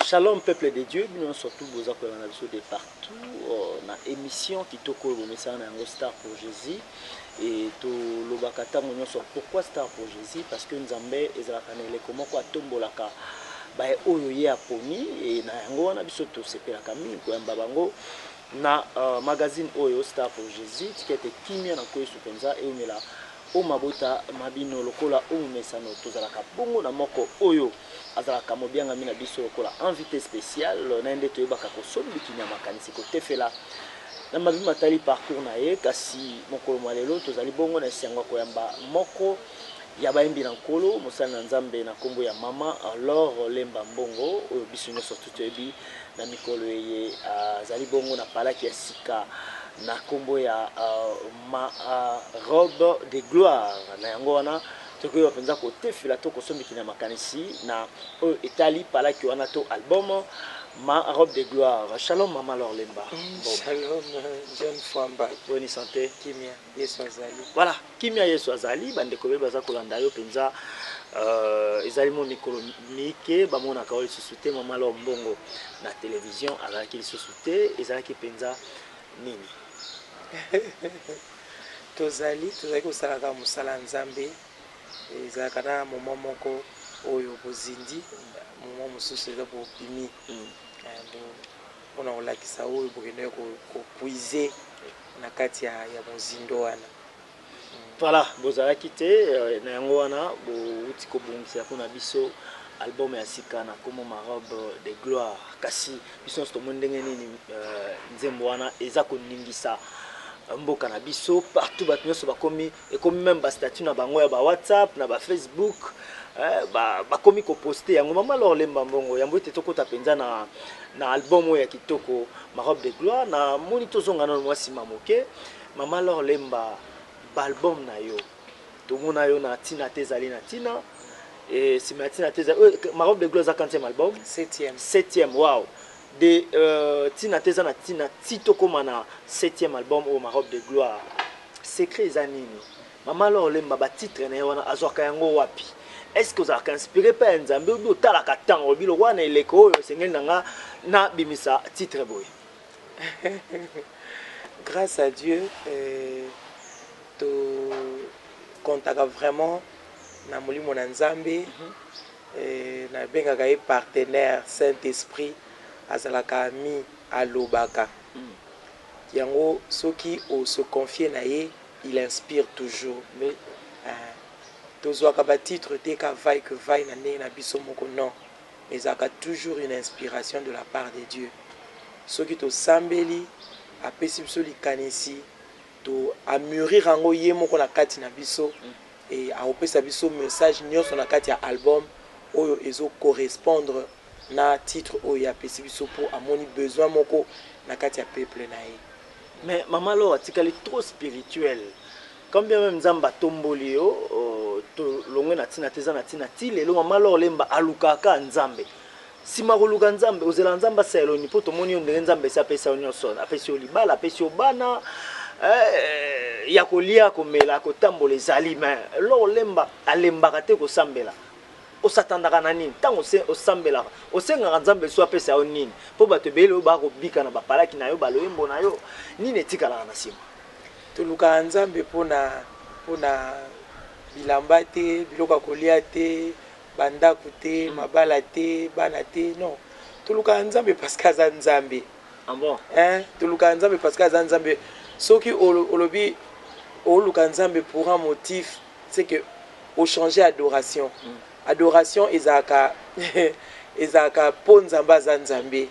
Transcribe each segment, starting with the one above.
Shalom peuple de Dieu, bino surtout boza kolanda biso de partout na émission kitoko oyo bomesana na yango, Star pour Jésus. Et tolobaka ntango nyonso, pourquoi Star pour Jésus? Parce que Nzambe ezalaka na eleko moko atombolaka baye oyo ye aponi. E na yango wana biso tosepelaka mingi koyamba bango na magazine oyo Star pour Jésus. Tika ete kimia na Yesu mpenza eumela o mabota mabino. Lokola o momesano, tozalaka bongo na moko oyo azalaka mobiangami na biso lokola invité spécial na ye, nde toyebaka kosombikinya makanisi, kotefela na mabi matali parcours na ye. Kasi mokolo mwa lelo tozali bongo na esengo ya koyamba moko ya bayembi na Nkolo, mosali na Nzambe na nkombo ya Mama Lor Lemba Mbongo, oyo biso nyonso tu toyebi. Na mikolo eye azali bongo na palaki ya sika na nkombo ya Ma Robe de Gloire. Na yango wana tokoyeba mpenza kotefela to kosombikina makanisi na oyo etali palaki wana to album Ma Robe de Gloire. Shalom, Mama Lor Lemba. Shalom, John Fwamba. Bonne santé? Kimia, Yesu azali. Voilà, kimia, Yesu azali. Bandeko be baza kolanda yo mpenza, ezali mo mikolo mike bamonaka oyo lisusu te. Mama Lor Mbongo na télévision azalaki lisusu te, ezalaki mpenza nini? Tozali kosalaka mosala ya Nzambe. Ezalaka na moment moko oyo bozindi, moment mosusu eza bobimi mpona kolakisa oyo bokendeki kopuiser na kati ya mozindo wana. Voilà, bozalaki te. Na yango wana bouti kobongisela mpona biso album ya sika na nkombo Ma Robe de Gloire. Kasi biso nyonso tomoni ndenge nini nzembo wana eza koningisa mboka na biso partout. Bato nyonso bakomi, ekomi même bastatut na bango ya bawhatsapp, na bafacebook, bakomi koposter yango. Mama Lor Lemba Mbongo, yambo ete tokɔta mpenza na album oyo ya kitoko Ma Robe de Gloire, namoni tozonga nano mwa nsima moke. Mama Lor Lemba, baalbum na yo, tomona yo na Ntina te ezali na ntina, nsima ya Ntina te ezali, Ma Robe de Gloire eza quantième album? Septième. Septième, wow. De Ntina te eza na ntina ti tokóma na septième album oyo Ma Robe de Gloire, secret eza nini? Mama Lor Lemba, batitre na ye wana azwaka yango wapi? Est ce que ozalaka inspiré mpe ya Nzambe, obi otalaka ntango, obi lokwa na eleko oyo esengeli na nga nabimisa titre boye? Grâce à Dieu, tokontaka vraiment na molimo na Nzambe. Nabengaka ye partenaire Saint Esprit, azalaka ami, alobaka yango. Soki ose confie na ye, il inspire toujours. Mais tozwaka batitre te ka vaille que vaille na ndenge na biso moko, non, mais ezalaka toujours une inspiration de la part de Dieu. Soki tosambeli, apesi biso likanisi, to amûrir yango ye moko na kati na biso e akopesa biso message nyonso na kati ya album oyo ezocorrespondre na titre oyo apesi biso, mpo amoni besoin moko na kati ya peuple na ye. Mais Mama Lor atikali trop spirituel. Quand bien même Nzambe atomboli yo, tolongwe na Ntina te eza na ntina ti lelo, Mama Lor Lemba alukaka Nzambe. Nsima koluka Nzambe, ozela Nzambe asala eloni? Mpo tomoni yo ndenge Nzambe esi apesa yo nyonso, apesi yo libala, apesi yo bana, ya kolia, komela, kotambola ezali, mais Lor Lemba alembaka te kosambela. Osatandaka na nini ntango osambelaka? Osengaka Nzambe so apesa yo nini? Mpo bato ebele oyo bakobika na bapalaki na yo, baloyembo na yo, nini etikalaka na nsima? Tolukaka Nzambe mpona bilamba te, biloko ya kolia te, bandako te, mabala te, bana te, non. Tolukaka Nzambe parce que aza Nzambe. Ah bon? Hein? Tolukaka Nzambe parce que aza Nzambe. Soki olobi oluka Nzambe pour un motif, c'est que ochanger adoration. Adoration ezalaka mpo Nzambe aza Nzambe.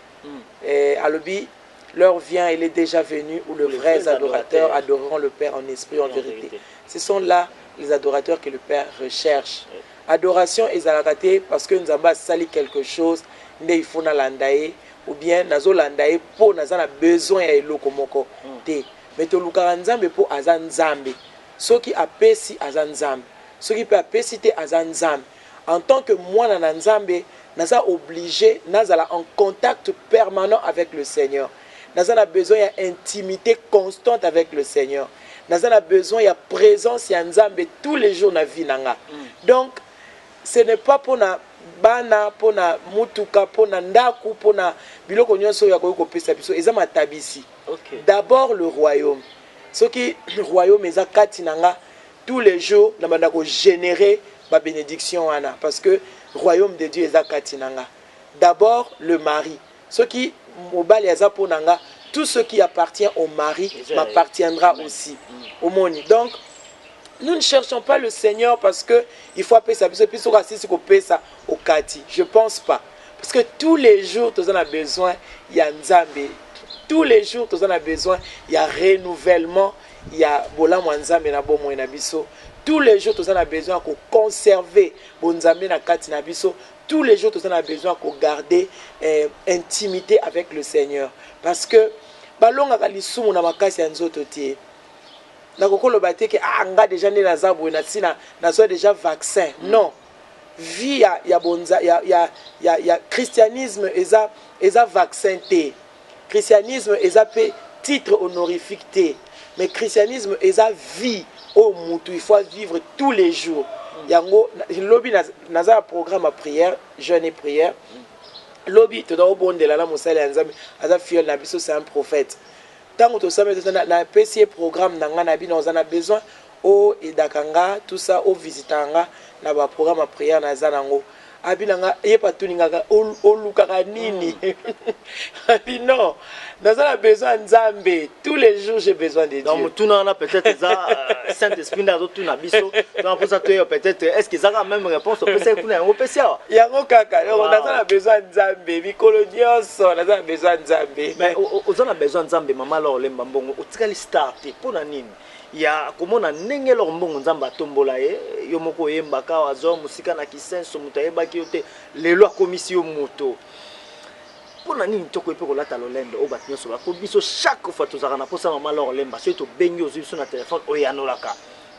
Alobi: l'heure vient, elle est déjà venue, où le les vrais vrais adorateurs adorateurs adoreront le Père en esprit, en en vérité. Vérité. Ce sont là les adorateurs que le Père recherche. Adoration ezalaka te parce que Nzambe asali quelque chose nde il faut nalanda ye, ou bien nazolanda ye mpo naza na besoin ya eloko moko te. Mais tolukaka Nzambe mpo aza Nzambe. Soki apesi, aza Nzambe. Soki mpe apesi te, aza Nzambe. En tant que mwana na Nzambe, naza obligé nazala en contact permanent avec le Seigneur. Naza na besoin ya intimité constante avec le Seigneur. Naza na besoin ya présence ya Nzambe tous les jours na vie na nga. Donc ce n'est pas mpona Bana, mpona mutuka, mpona ndako, mpona biloko nyonso oyo akoki kopesa biso, eza matabisi. D'abord le royaume. Soki royaume eza kati na nga, tous les jours na banda kogénérer babénédiction wana, parce que royaume de Dieu eza kati na nga. D'abord le mari. Soki mobali aza mpo na nga, tout ce qui appartient au mari m'appartiendra aussi. Omoni? Donc nous ne cherchons pas le Seigneur parce que il faut apesa biso, puis soki asisi kopesa okati. Je pense pas, parce que tous les jours toza na besoin ya Nzambe, tous les jours toza na besoin ya renouvellement ya bolamu ya Nzambe na bomoi na biso, tous les jours toza na besoin ya koconserver bonzambe na kati na biso, tous les jours toza na besoin ya kogarder intimité avec le Seigneur, parce que balongaka lisumu na makasi ya nzoto te. Nakoki koloba te ke ah, nga déjà nde naza boye, na ntina nazwa déjà vaccin. Non, vie ya bonza ya christianisme eza vaccin te. Christianisme eza mpe titre honorifique te, mais christianisme eza vie oyo mutu il faut vivre tous les jours. Yango lobi naza na programme ya prière, jeûne et prière. Lobi toza kobondela na mosali ya Nzambe, aza filleul na biso, c'est un prophète. Ntango tosambeli, napesi ye programme na ngai na bino, oza na besoin oaidaka nga, tout ça, ovisitaka nga na baprogramme ya prière naza nango. Abi na nga, ye patuningaka, olukaka nini? Abi non, naza na besoin ya Nzambe. Tous les jours j'ai besoin de Donc Dieu. Motuna wana peut-être eza Saint Esprit nde azotuna biso. Donc mposa toyeba peut-être, est ce que ezaka même réponse opesaki kuna, yango opesi awa? Yango kaka. Donc naza na besoin ya Nzambe mikolo nyonso, naza na besoin ya Nzambe. Mais oza na besoin ya Nzambe. Mama L'Or Lemba Mbongo, otikali star te mpo na nini? Ya komona ndenge L'Or Mbongo, Nzambe atombola ye, yo moko oyembaka, azwa mosika na Kisenso, moto ayebaki yo te, lelo akomisi yo moto, mpo na nini tokoki mpe kolata lolendo oyo bato nyonso bako biso? Chaque fois tozalaka na mposa mama L'Or Lemba, soki tobengi, ozwi biso na telefone, oyanolaka.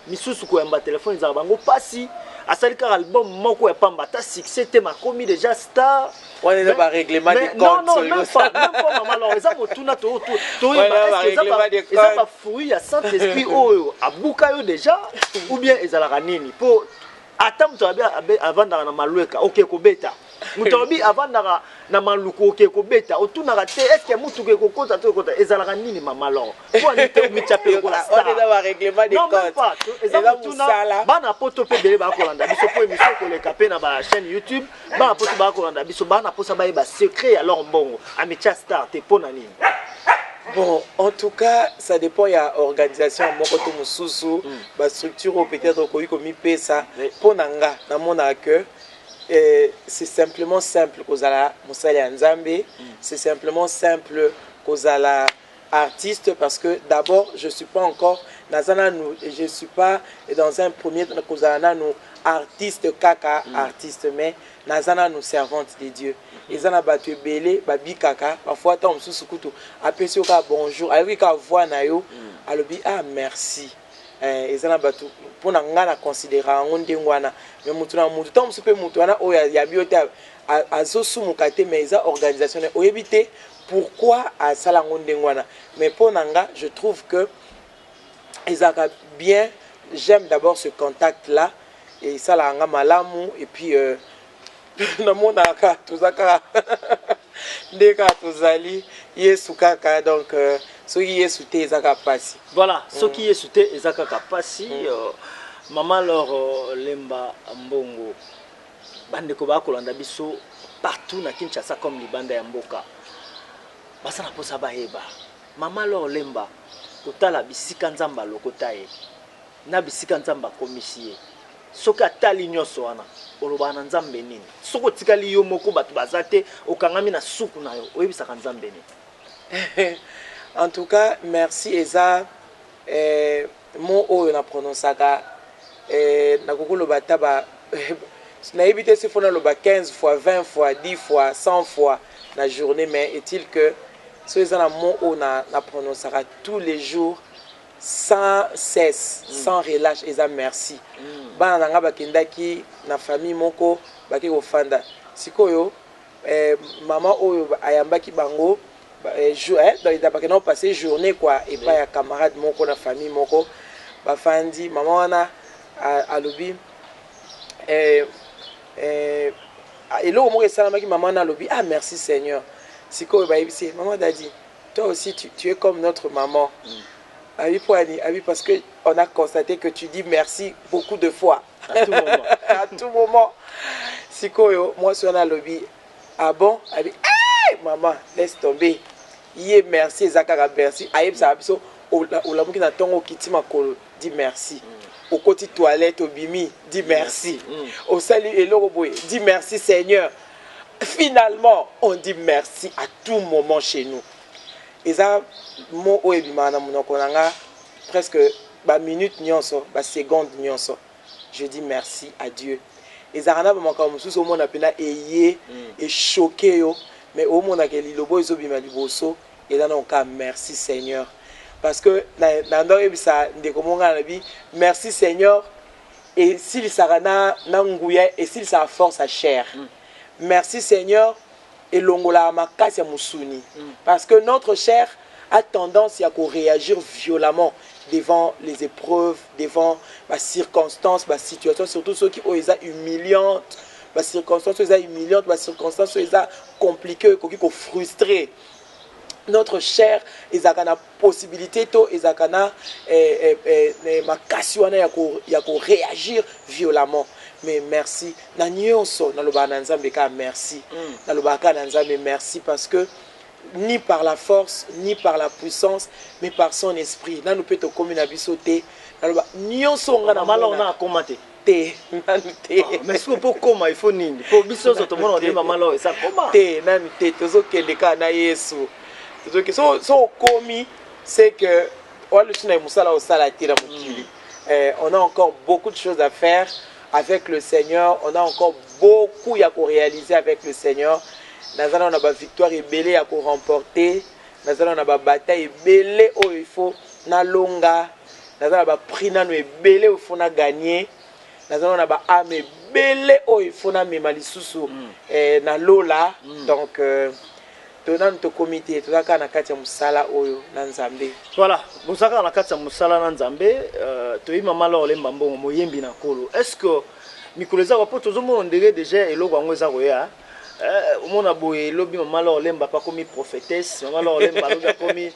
Misusu koyamba telefone ezalaka bango mpasi. Asali kaka album moko ya pamba, ata succès te, makomi déjà star. Wana eza barèglement de Non, non, même pas, même pas. Mama L'Or, eza motuna toyeba: eza bafruit ya Saint Esprit oyo abuka yo déjà, ou bien ezalaka nini? Mpo ata moto avandaka na Malweka, oke kobeta, moto alobi avandaka na Maluku, oke kobeta, otunaka te est ce mutuka ekokota to ekota? Ezalaka nini, mama L'Or? Po ani te omitya mpe lokola star? Non, même pas. Eza motuna. Bana Poto mpe ebele bakolanda biso, mpo émission ekoleka mpe na bachaîne YouTube. Bana Poto bakolanda biso, bana mposa bayeba secret ya L'Or Mbongo, amitya star te mpo na nini? Bon, en tout cas, ça dépend ya organisation moko to mosusu, bastructure oyo peut-être okoki komipesa. Mpo na nga, namonaka que c'est simplement simple kozala mosali ya Nzambe, c'est simplement simple kozala artiste, parce que d'abord je suis pas encore, naza nanu, je suis pas dans un premier kozala nanu artiste kaka artiste, mais naza nanu servante de Dieu. Eza na bato ebele babikaka parfois, ntango mosusu kutu apesi yo kaka bonjour, ayoki kaka voix na yo, alobi: "Ah, merci." Eza na bato, mpo na ngai na considéra yango ndenge wana. Mais motu na motu, ntango mosusu mpe motu wana oyo ayabi yo te, azosumuka te, mais eza organisation, oyebi te pourquoi asala yango ndenge wana. Mais mpo na nga, je trouve que ezalaka bien. J'aime d'abord ce contact là, esalaka nga malamu. Et puis namonaka kaka toza kaka nde kaka tozali Yesu kaka. Donc soki Yesu te, eza kaka mpasi. Voilà, soki Yesu te, eza kaka mpasi. Mama L'Or Lemba Mbongo, bandeko bakolanda biso partout na Kinshasa comme libanda ya mboka, baza na mposa bayeba mama L'Or Lemba, kotala bisika Nzambe alokota ye na bisika Nzambe akomisi ye. Soki atali nyonso wana, olobaka na Nzambe nini? Soki otikali yo moko, bato baza te, okangami na suku na yo, oyebisaka Nzambe nini? En tout cas, merci. Eza mot oyo na prononçaka, nakoki koloba ata ba nayebi te, s'il faut naloba 15 fois, 20 fois, 10 fois, 100 fois na journée. Mais est-il que so eza na mot oyo na prononçaka tous les jours, sans cesse, sans relâche, eza merci. Bana na nga bakendaki na famille moko, bake kofanda. Sikoyo mama oyo ayambaki bango, bakenda kopasser journée quoi epai ya camarade moko na famille moko. Bafandi, mama wana alobi: Ah, eloko moko esalamaki, mama na alobi: "Ah, merci Seigneur." Sikoyo bayebisi ye: "Maman Dadi, toi aussi tu es comme notre maman." Abi po ani? Abi parce que on a constaté que tu dis merci beaucoup de fois. À tout moment. À tout moment. Sikoyo mwasi wana alobi: "Ah bon?" Abi: "Hey, mama, laisse tomber ye, merci eza kaka merci." Ayebisaka biso: olamuki na ntongo, okiti makolo, di merci. Okoti toilette, obimi, di merci. Osali eloko boye, di merci Seigneur. Finalement, on dit merci à tout moment chez nous. Eza mot oyo ebimaka na monoko na nga presque baminute nyonso, baseconde nyonso, je dis merci à Dieu. Ezalaka na bamakambo mosusu, omona mpena eye echoquer yo, mais omonaka lilobo ezobima liboso eza na oka merci Seigneur, parce que na ndo oyebisa ndeko monga na lobi merci Seigneur esilisaka na nguya, esilisaka force ya chair. Merci Seigneur elongolaka makasi ya mosuni, parce que notre chair a tendance ya koréagir violemment devant les épreuves, devant bacirconstance, basituation, surtout soki oyo eza humiliante, bacirconstance oyo eza humiliante, bacirconstance oyo eza compliqué, oyo ekoki kofrustrer notre chair. Ezalaka na possibilité to ezalaka na makasi wana ya koréagir violemment. Mais merci na nyonso, nalobaka na Nzambe kaka merci. Nalobaka kaka na Nzambe merci, parce que ni par la force ni par la puissance, mais par son esprit, nanu mpe tokómi na biso te. Naloba nyonso nga na mama akóma te. Te, nanu te. Ah, mais soki mpo kóma, il faut nini? Po biso nyonso tomona nde mama L'or esa kóma. Te, nanu te. Tozokende kaka na Yesu. Tozokende. So okomi, c'est que walusu na mosala osala te na mokili. On a encore beaucoup de choses à faire avec le Seigneur, on a encore beaucoup ya koréaliser avec le Seigneur. Naza nano na bavictoire ebele ya koremporter, naza nano na babataille ebele oyo il faut nalonga, naza na baprix nano ebele oyo il faut nagagner, naza nano na baâme ebele oyo il faut namema lisusu na lola. Donc to nanu tokomi te, toza kaka na kati ya mosala oyo na Nzambe. Voilà, boza kaka na kati ya mosala na Nzambe. Toyebi mama L'or Lemba Mbongo, moyembi na Nkolo. Est ce que mikolo eza mpo tozomona ndenge déjà eloko yango eza koya, omona boye elobi mama L'or Lemba mpe akomi prophétesse, mama L'or Lemba alobi akomi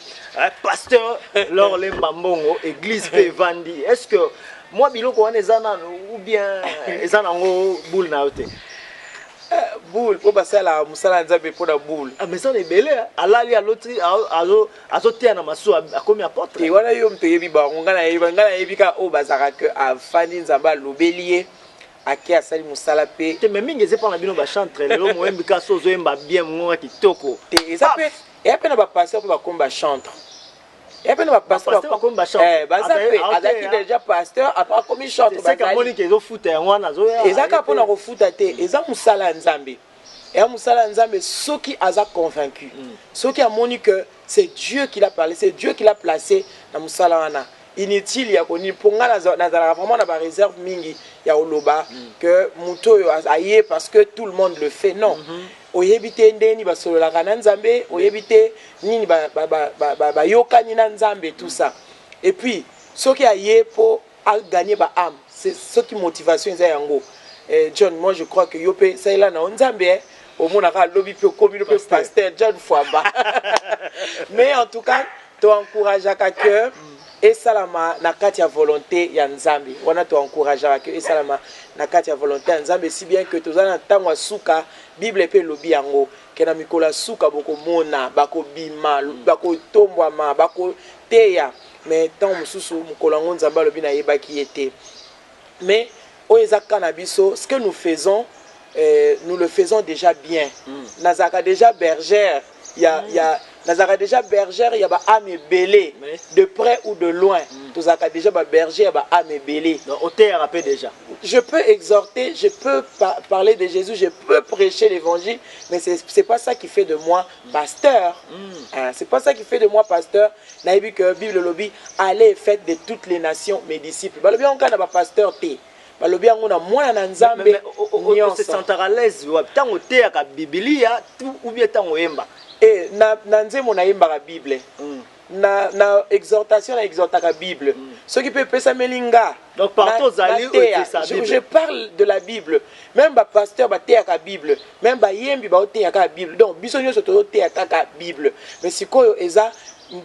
pasteur L'or Lemba Mbongo, église mpe evandi. Est ce que mwa biloko wana eza nanu ou bien eza nango boule na yo te? Boule mpo basalaka mosala ya Nzambe mpo na boule? Ah, mais eza na ebele, alali, aloti, azoteya na masuwa, akomi apôtre. Te, wana yo moto oyebi bango. Ngai nayebi kaka oyo bazalaka ke afandi, Nzambe alobeli ye, ake asali mosala mpe. Te, mais mingi eza mpo na bino bachantre. Lelo moyembi kaka so ozoyemba bien, mongonga kitoko. Te, eza mpe, eya mpe na bapasteur mpe bakomi bachantre, eya mpe na bapasteur bakomi bachantre. Baza mpe, azalaki déjà pasteur, après akomi chantre. Seke amoniki ezofuta, yango wana azoya. Eza kaka mpona kofuta te, eza mosala ya Nzambe, eya mosala ya Nzambe. Soki aza convaincu, soki amoni que c'est Dieu qui l'a parlé, c'est Dieu qui l'a placé na mosala wana, inutile ya konini. Mpo ngai nazalaka vraiment na baréserve mingi ya koloba que moto oyo aye parce que tout le monde le fait, non. Oyebi te ndeni basololaka na Nzambe, oyebi te nini bayokani na Nzambe, tout ça. Et puis soki aye mpo aganye baâme, soki motivation eza yango. John, moi je crois que yo mpe salela na yo Nzambe, omonaka alobi mpe okomi no mpe pasteur John Fwamba. Mais en tout cas, toencourageaka que esalama na kati ya volonté ya Nzambe. Wana toencourageaka ke esalama na kati ya volonté ya Nzambe, si bien que toza na ntango ya suka. Bible mpe elobi yango ke na mikolo ya suka bokomona bakobima, bakotombwama, bakoteya. Mais ntango mosusu mokolo yango Nzambe alobi nayebaki ye te. Mais oyo eza ka na biso, ce que nous faisons, nous le faisons déjà bien. Nazalaka déjà bergère ya, ya nazalaka déjà bergère ya baâme ebele. De près ou de loin, tozalaka déjà baberger ya baâme ebele. Donc oteyaka mpe déjà? Je peux exhorter, je peux parler de Jésus, je peux prêcher l'évangile, mais c'est pas ça qui fait de moi pasteur. Hein, c'est pas ça qui fait de moi pasteur. Nayebi que Bible lobi: "Allez, faites de toutes les nations mes disciples." Balobi yango kaka na bapasteur te, balobi yango na mwana na Nzambe nyonso. Osesentaka à l'aise wapi? Ntango oteyaka Bibilia ou bien ntango oyemba? E na nzembo nayembaka Bible, na exhortation na exhortaka Bible. Soki mpe epesameli nga. Donc, partout ozali, nateya. oetisa Je, Bible. je parle de la Bible. Même bapasteur bateyaka Bible, même bayembi baoteya kaka Bible. Donc biso nyonso tozoteya kaka Bible. Mais sikoyo eza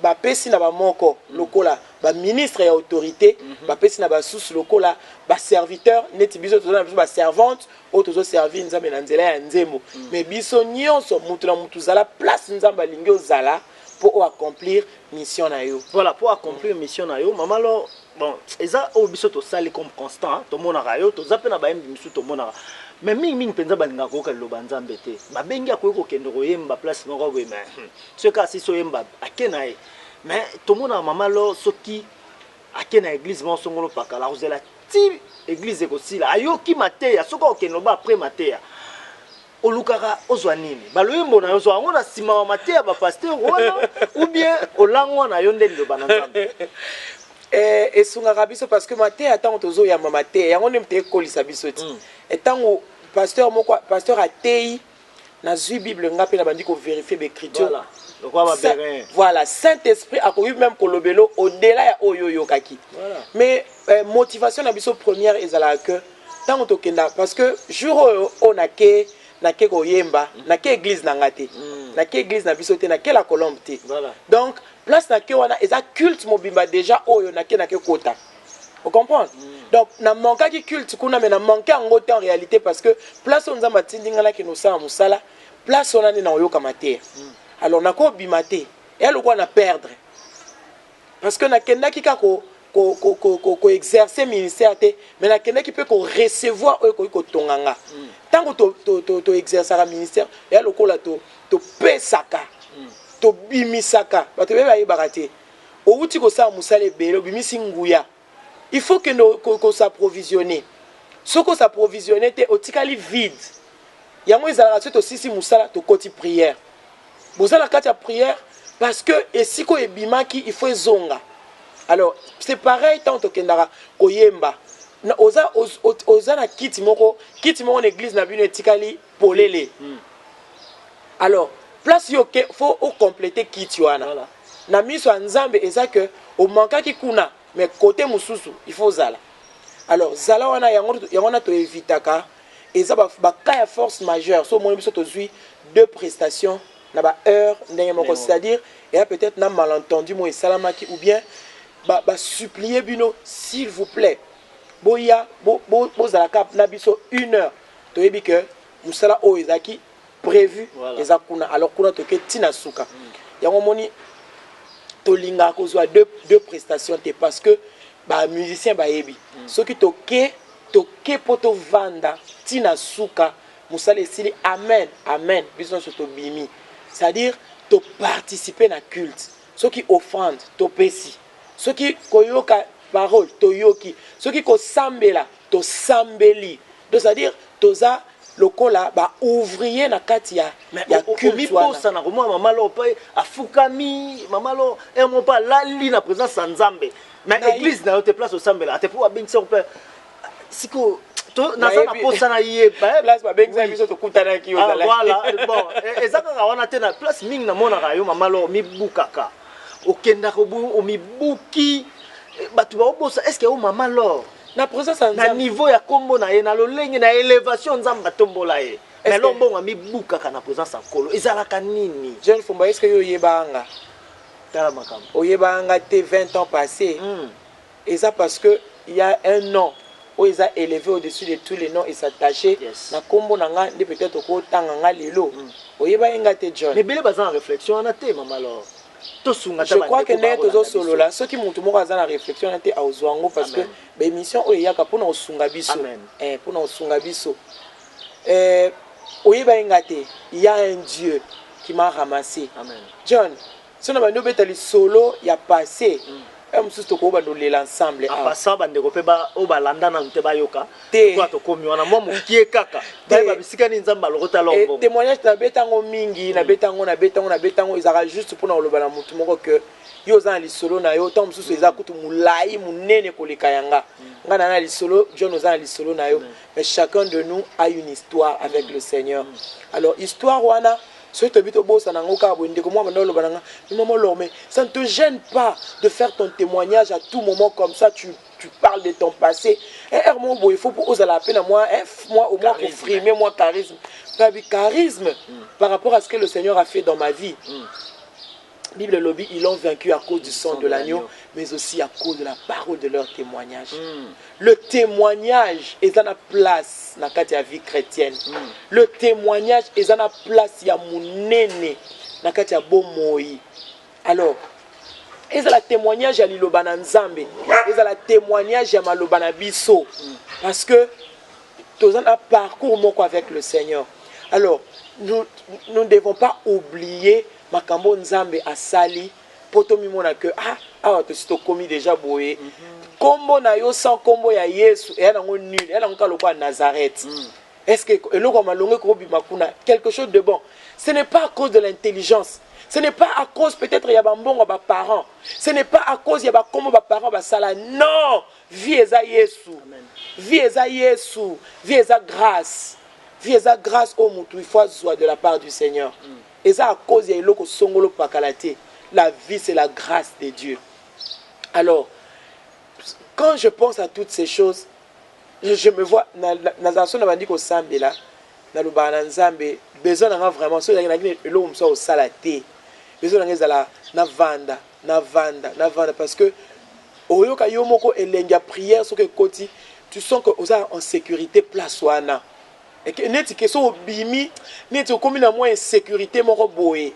bapesi na bamoko lokola baministre ya autorité, bapesi na basusu lokola baserviteur, neti biso toza na biso baservante oyo tozoservir Nzambe na nzela ya nzembo. Mais biso nyonso, mutu na mutu, zala place Nzambe alingi ozala mpo oaccomplir mission na yo. Voilà, pour accomplir mission na yo, mama L'or. Bon, eza oyo biso tosali comme constant, tomonaka yo, toza mpe na bayembi misusu tomonaka, mais mingimingi mpenza balingaka koyoka liloba Nzambe te. Babengi, akoki kokende koyemba place moko boye, mais soki kaka sisi oyemba, ake na ye. Mais tomonaka mama L'or, soki ake na église moko songolo pakala, akozela ti église ekosila, ayoki mateya. Soki akokende loba après mateya, olukaka ozwa nini? Baloyembo na yo, ozwa yango na nsima ya mateya bapasteur wana, ou bien olangwa na yo nde liloba na Nzambe? Esungaka biso parce que mateya, ntango tozoyamba mateya, yango nde moto ekolisa biso ti. Ntango pasteur moko, pasteur ateyi, nazwi Bible nga mpe nabandi kovérifier baécriture. Voilà, lokola babéréens. Voilà, Saint Esprit akoki même kolobelo au-delà ya oyo oyokaki. Mais motivation na biso première ezalaka que ntango tokenda, parce que jour oyo oyo nake koyemba, nake église na nga te, nake église na biso te, nake La Colombe te. Donc place nake wana eza culte mobimba déjà oyo nake kota, ocomprendre? Donc na manquaki culte kuna, mais na manqué yango te en réalité, parce que place oyo Nzambe atindi nga nakende kosala mosala, place wana nde na oyokama te. Alors nakobima te, eya lokola na perdre, parce que nakendaki kaka koexercer ministère te, mais nakendaki mpe korecevoir oyo ekoki kotonga nga. Ntango toexerçaka ministère, eya lokola topesaka, tobimisaka. Bato ebele bayebaka te, owuti kosala mosala ebele, obimisi nguya, il faut kende kos'approvisionner. Soki os'approvisionner te, otikali vide. Yango ezalaka soki tosisi mosala, tokoti prière. Boza na kati ya prière parce que esika oyo ebimaki, il faut ezonga. Alors c'est pareil ntango tokendaka koyemba. Oza na kiti moko na église na bino etikali polele. Alors place yo ke faut ocompléter kiti wana. Na miso ya Nzambe eza ke omankaki kuna, mais côté mosusu il faut ozala. Alors zala wana. Yango wana toevitaka, eza bacas ya force majeure. So omoni biso tozwi deux prestations na baheure ndenge moko, c'est-à-dire eya peut-être na malentendu moko esalamaki, ou bien basupplier bino: «S'il vous plaît, boya, bozalaka na biso une heure.» Toyebi ke mosala oyo ezalaki prévu eza kuna. Alors kuna toke ntina suka. Yango omoni tolingaka kozwa deux prestations te, parce que bamusicien bayebi soki toke mpo tovanda ntina suka, mosala esili, amen, amen, biso nyonso tobimi. C'est-à-dire toparticipe na culte, soki offrande topesi, soki koyoka parole toyoki, soki kosambela tosambeli. Donc c'est-à-dire toza lokola baouvrier na kati ya culte wana. Omibosana komona mama L'or mpe afukami, mama L'or emo mpe alali na présence ya Nzambe, mais église na yo te, place osambela ate, mpo babengisa mpe sikoyo naza na posa na yeba. Place babengisa biso, tokutanaki. Voilà. Bon, eza kaka wana te, na place mingi namonaka yo, mama L'or, mibukaka, okendaka, omibuki, bato baobosa est ce que o mama L'or na présence ya na niveau ya nkombo na ye, na lolenge na élévation Nzambe atombola ye, mais lo mbongo amibukaka na présence ya Nkolo, ezalaka nini? Jeune Fomba, est ce que yo oyebanga? Tala makambo. Oyebanga te 20 ans passé. Eza parce que il y a un nom oyo eza élevé au-dessus de tous les noms et s'attaché na nkombo na nga nde peut-être okotanga nga lelo. Oyeba ye nga te, John. Mais ebele baza na réflexion wana te, mama L'or. Tosunga. Je crois que ndenge tozosolola, soki motu moko aza na réflexion wana te, azwa yango, parce que baémission oyo eyaka mpona kosunga biso, mpona kosunga biso. Oyeba ye nga te, il y a un Dieu qui m'a ramassé. Amen. John, so na bandi obeta lisolo ya passé, mosusu tokobanda olela ensemble. En passant, bandeko mpe oyo balanda nanu te, bayoka Te. kwa tokomi wana mwa mokie kaka, bayeba bisika nini Nzambe alokota lombongo. Témoignage nabeta yango mingi, nabeta yango, nabeta yango, nabeta yango. Ezalaka juste mpona koloba na motu moko ke yo oza na lisolo na yo, ntango mosusu eza kutu molai monene koleka yanga. Nga na lisolo, John oza na lisolo na yo, mais chacun de nous a une histoire avec le Seigneur. Alors histoire wana Soki toyebi tobosana yango kaka boye. Ndeko mwa banda oloba na nga: "Mais maman Laure, mais ça ne te gêne pas de faire ton témoignage à tout moment comme ça? Tu parles de ton passé heure moko boye, faut ozala mpe na mwa moi au moins kofrimer moi charisme." Ngabi charisme par rapport à ce que le Seigneur a fait dans ma vie. Bible elobi: "Ils l'ont vaincu à cause du sang de l'agneau, mais aussi à cause de la parole de leur témoignage." Le témoignage eza na place na kati ya vie chrétienne. Le témoignage eza na place ya monene na kati ya bomoi. Alors ezala témoignage ya liloba na Nzambe, ezala témoignage ya maloba na biso, parce que toza na parcours moko avec le Seigneur. Alors nous, nous ne devons pas oublier makambo Nzambe asali, mpo tomimona ke ah, awa tosi tokomi déjà boye. Nkombo na yo sans nkombo ya Yesu eya nango nul, eya nango kaka lokola Nazareth. Est ce que eloko ya malongo ekobima kuna, quelque chose de bon? Ce n'est pas à cause de l'intelligence, ce n'est pas à cause peut-être ya bambongo ya baparents, ce n'est pas à cause ya bakombo baparents basala. Non, vie eza Yesu. Vie eza Yesu, vie eza grâce, vie eza grâce oyo motu il faut azwa de la part du Seigneur. Eza à cause ya eloko songolo pakala te. La vie, c'est la grâce de Dieu. Alors quand je pense à toutes ces choses, je me vois nazala so na bandi kosambela, nalobaka na Nzambe: besoin na nga vraiment, so ezalaki naki eloko mosusu akosala te, besoin na nga ezala navanda, navanda, navanda, parce que oyoka yo moko elengi ya prière. Soki ekoti, tu sens que oza en sécurité place wana. Neti ke so obimi, neti okomi na mwa insécurité moko boye.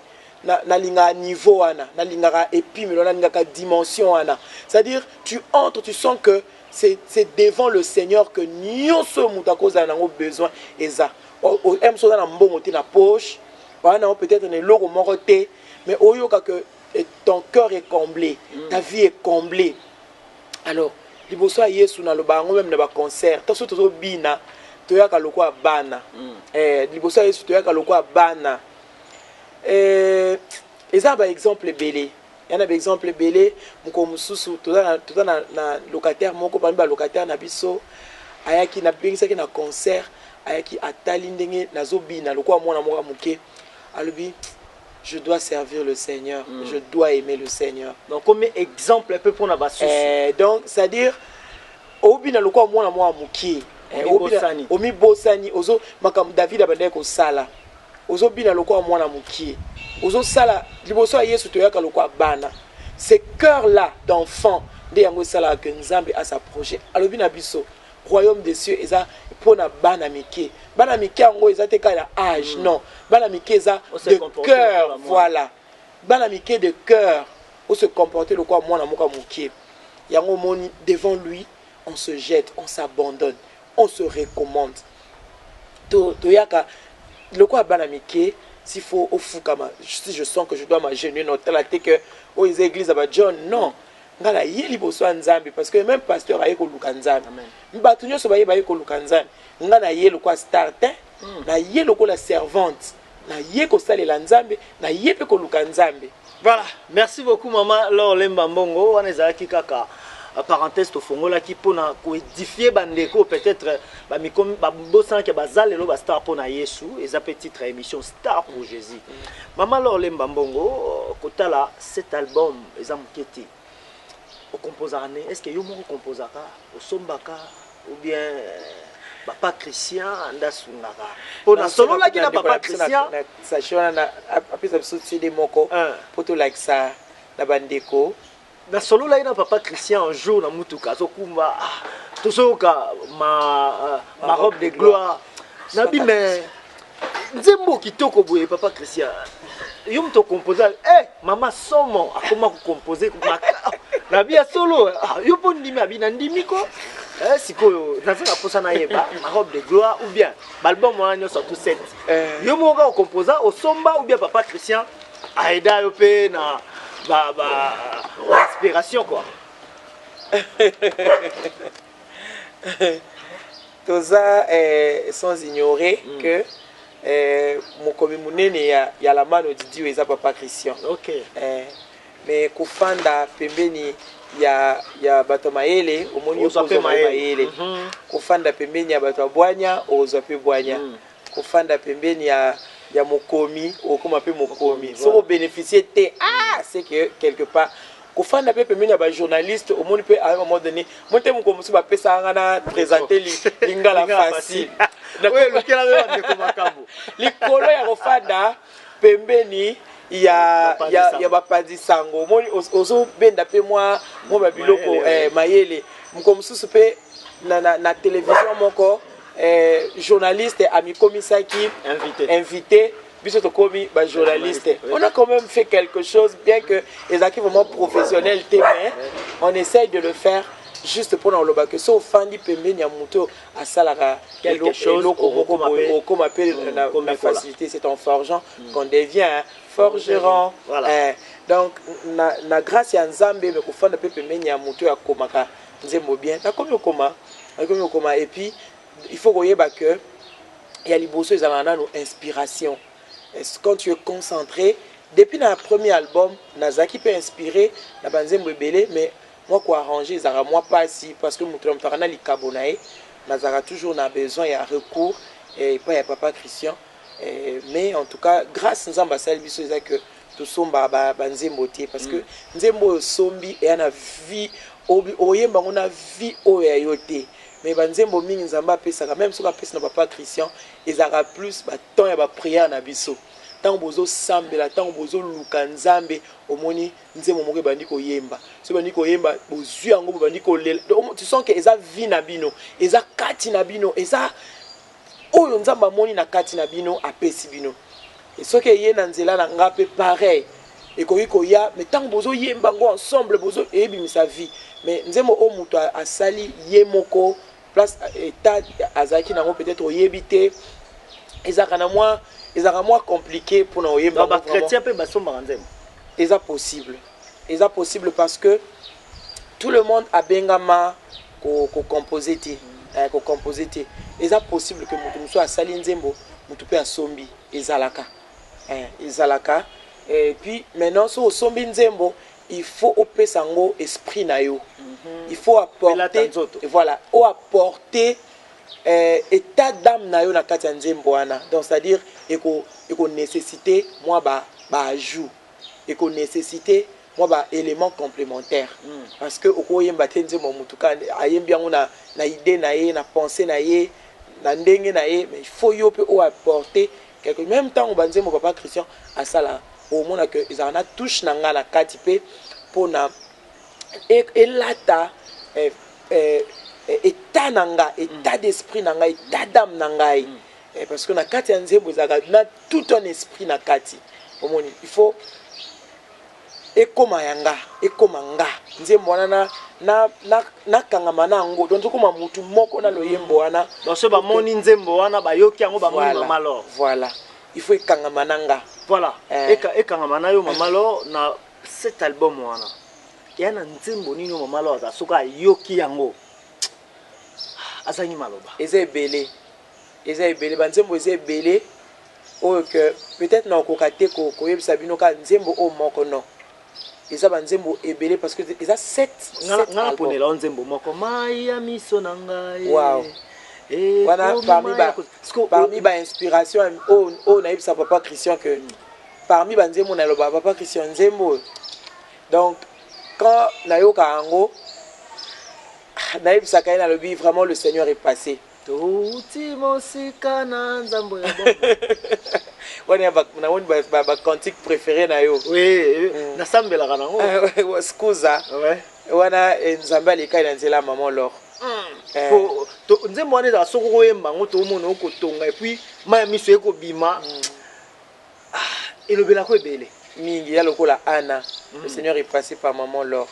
Nalingaka niveau wana, nalingaka epimelo, nalingaka dimension wana, c'est-à-dire tu entres, tu sens que c'est devant le Seigneur que nyonso oyo moto akozala nango besoin eza. Moso oza na mbongo te na poche wana nango, peut-être na eloko moko te, mais oyoka que ton cœur est comblé, ta vie est comblée. Alors liboso ya Yesu, naloba yango même na baconcert, to soki tozobina, toyaka lokola bana. Liboso ya Yesu toyaka lokola bana. Eza na baexemple ebele, ya na baexemple ebele. Mokolo mosusu toza na locataire moko parmi balocataire na biso, ayaki, nabengisaki na concert, ayaki, atali ndenge nazobina lokola mwana moko ya moke, alobi: "Je dois servir le Seigneur, je dois aimer le Seigneur." Donc comme exemple un peu mpona basusu. Donc c'est à dire obina lokola mwana moko ya moke. Omibosani. Omibosani, ozo makambo David abandaki kosala, ozobina lokola mwana moke, ozosala. Liboso ya Yesu toyaka lokola bana. Ce cœur là d'enfant nde yango esalaka ke Nzambe as'approche. Alobi na biso: royaume des cieux eza mpona bana mike. Bana mike yango eza te kaka na âge, non, bana mike eza Ose de comporter cœur. Lokola mwana. Voilà, bana mike de cœur, ose comporter lokola mwana moko ya moke. Yango omoni, devant lui on se jette, on s'abandonne, on se recommande. Toyaka lokola bana mike. S'il faut ofukama, si je sens que je dois m'agenouiller, notala te que oyo eza église ya bajohn. Non, ngai naye liboso ya Nzambe, parce que même pasteur aye koluka Nzambe. Amen. Bato nyonso baye, baye koluka Nzambe. Ngai naye lokola star te, naye lokola servante, naye kosalela Nzambe, naye mpe koluka Nzambe. Voilà, merci beaucoup mama Laure Lemba Mbongo. Wana ezalaki kaka parenthèse tofongolaki mpona koédifier bandeko, peut-être babosanaki baza lelo bastar mpona Yesu. Eza mpe titre ya émission, Star pour Jésus. Mama Laure Lemba Mbongo, kotala cet album eza moke te. Okomposaka ne, est ce que yo moko okomposaka, osombaka, ou bien papa Christian nde asungaka? Mpo nasololaki na papa Christian. Sachet wana apesa biso CD moko mpo tolakisa na bandeko. Nasololaki na papa Christian un jour na mutuka, azokumba, ah, tozoyoka ma robe de gloire. Nabi: "Mais nzembo kitoko boye, papa Christian, yo moto okomposa?" Eh, mama somo akoma kokomposer. Nabi: "Ya solo? Ah, yo mpo ndimi?" Abi: "Na ndimi ko." Eh, sikoyo naza na mposa nayeba, ma robe de gloire ou bien baalbum wana nyonso tout sept, yo moko kaka okomposa, osomba, ou bien papa Christian aida yo mpe na ba inspiration quoi? Toza sans ignorer que mokomi monene ya Lamano Didio eza papa Christian. Mais kofanda pembeni ya bato ya mayele, omoni, ozwa mpe okozwa mayele. Mayele. Kofanda pembeni ya bato ya bwanya, okozwa mpe bwanya. Kofanda pembeni ya Ya mokomi, okóma mpe mokomi. Soki obénéficie te, ah, c'est que quelque part kofanda mpe pembeni ya bajournaliste, omoni mpe à un moment donné, moi te, mokolo mosusu bapesaka nga na présente Lingala Facile. Likolo ya kofanda pembeni ya bapanzi sango, omoni ozobenda mpe mwa babiloko, mayele. Mokolo mosusu mpe na télévision moko, journaliste amikomisaki invité, invité, biso tokomi bajournaliste. On a quand même fait quelque chose, bien que ezalaki vraiment professionnel te, mais on essaye de le faire juste mpona koloba ke so ofandi pembeni ya moto asalaka eloko moko boye, okóma mpe na facilité. C'est en forgeant qu'on devient forgeron. Voilà. Donc na grâce ya Nzambe, me kofanda mpe pembeni ya moto oyo akomaka nzembo bien, nakomi okoma. Et puis il faut koyeba que ya liboso ezalaka nano inspiration. Quand tu es concentré, depuis na premier album nazalaki mpe inspiré na banzembo ebele, mais mwa koarrange ezalaka mwa mpasi, parce que moto na moto aka na likabo na ye. Nazalaka toujours na besoin ya recours epai ya papa Christian. Mais en tout cas, grâce Nzambe asali biso eza que tosombaka banzembo te, parce que nzembo oyo osombi eya na vie, oyemba yango na vie oyo ya yo te. Mais banzembo mingi Nzambe apesaka, même soki apesi na papa Christian, ezalaka plus batemps ya baprière na biso. Ntango bozosambela, ntango bozoluka Nzambe, omoni nzembo moko ebandi koyemba. So ebandi koyemba, bozwi yango, bobandi kolela, tu sens que eza vie na bino, eza kati na bino, eza oyo Nzambe amoni na kati na bino, apesi bino. Soki eye na nzela na nga mpe pareil, ekoki koya, mais ntango bozoyemba yango ensemble, bozo eyebimisa vie. Mais nzembo oyo moto asali ye moko, place état azalaki nango, peut-être oyebi te, ezalaka mwa compliqué mpona oyemba. Bachrétien mpe basombaka nzembo? Eza possible, eza possible, parce que tout le monde abengama kocompose te, kocompose te. Eza possible que moto mosusu asali nzembo, moto mpe asombi. Ezalaka, ezalaka. Et puis maintenant, so osombi nzembo, il faut opesa yango esprit na yo. Il faut apporter, voilà, oapporter état d'âme na yo na kati ya nzembo wana. Donc c'est à dire eko nécessité mwa baajout, eko nécessité mwa baélément complémentaire, parce que okoyemba te nzembo motu kaka ayembi yango na idée na ye, na pensée na ye, na ndenge na ye. Mais il faut yo mpe oapporter quelque. Même ntango banzembo papa Christian asala, omona ke ezalaka na touche na ngai na kati mpe mpona elata état na nga, état d'esprit na ngai, état d'âme na ngai. Parce que na kati ya nzembo ezalaka na tout un esprit na kati. Omoni, il faut ekóma ya nga, ekóma nga nzembo wana, nakangama na yango, donc tokóma mutu moko na loyembo wana. Donc so bamoni nzembo wana, bayoki yango, bamoni mama Lor. Voilà, il faut ekangama na nga. Voilà. Ekangama na yo, mama Lor. Na cet album wana, eya na nzembo nini oyo mama Lor aza soki ayoki yango azangi maloba? Eza ebele, eza ebele, banzembo eza ebele oyo que peut-être nakokoka te koyebisa bino kaka nzembo oyo moko. Non, eza banzembo ebele, parce que eza sept. Nga naponela o nzembo moko, Mai ya miso na ngai. Wow. Wana parmi bainspiration oyo nayebisa papa Christian que parmi banzembo naloba, papa Christian, nzembo oyo, donc quand nayoka yango, nayebisaka ye, nalobi: "Vraiment, le Seigneur est passé." Touti mosika na Nzambe ya Wana namoni bacantique préféré na yo. Oui, nasambelaka nango. Scusa, wana Nzambe alekai na nzela ya mama Lor. Nzembo wana ezala soki okoyemba yango, toomona okotonga, et puis mai ya miso ekobima. Elobelako ebele. Mingi ya lokola ana, le Seigneur est passé par maman Lor.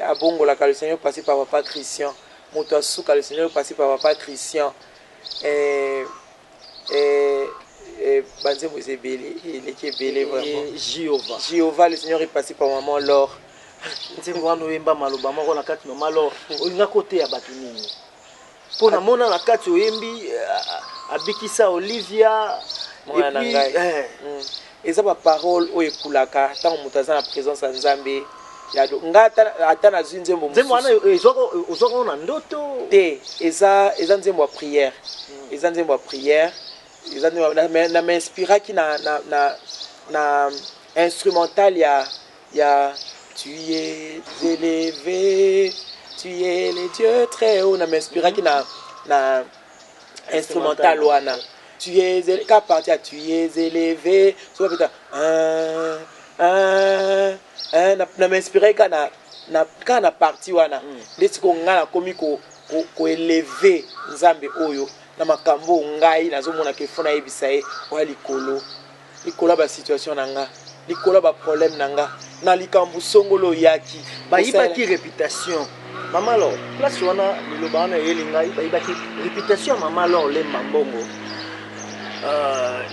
Abongolaka, le Seigneur est passé par papa Christian. Moto asuka, le Seigneur est passé par papa Christian. Banzembo eza ebele, eleki ebele vraiment. Jéhovah. Jéhovah, le Seigneur est passé par maman Lor. Nzembo wana oyemba maloba moko na kati, mama Lor, olingaki oteya bato nini? Mpo namona na kati oyembi abikisa Olivia. Mwana na ngai. Eza baparole oyo ekulaka ntango moto aza na présence ya Nzambe. Nga ata nazwi nzembo. Nzembo wana ozwaka na ndoto? Te, eza nzembo ya prière, eza nzembo ya prière. Eza na m'inspiraki na instrumental ya "Tu es élevé, tu es le Dieu très haut". Na m'inspiraki na instrumental wana, tu es ka partie ya "Tu es élevé". So bapeta un un un, na m'inspiraki ka na partie wana. Nde sikoyo ngai nakomi koélever Nzambe oyo na makambo oyo ngai nazomonaka. Efo nayebisa ye oya likolo, likolo ya basituation na nga, likolo ya baproblème na nga, na likambo songolo oyaki. Bayibaki réputation Mama Lor. Place wana, liloba wana eyeli ngai, bayibaki réputation ya Mama Lor Lemba Mbongo.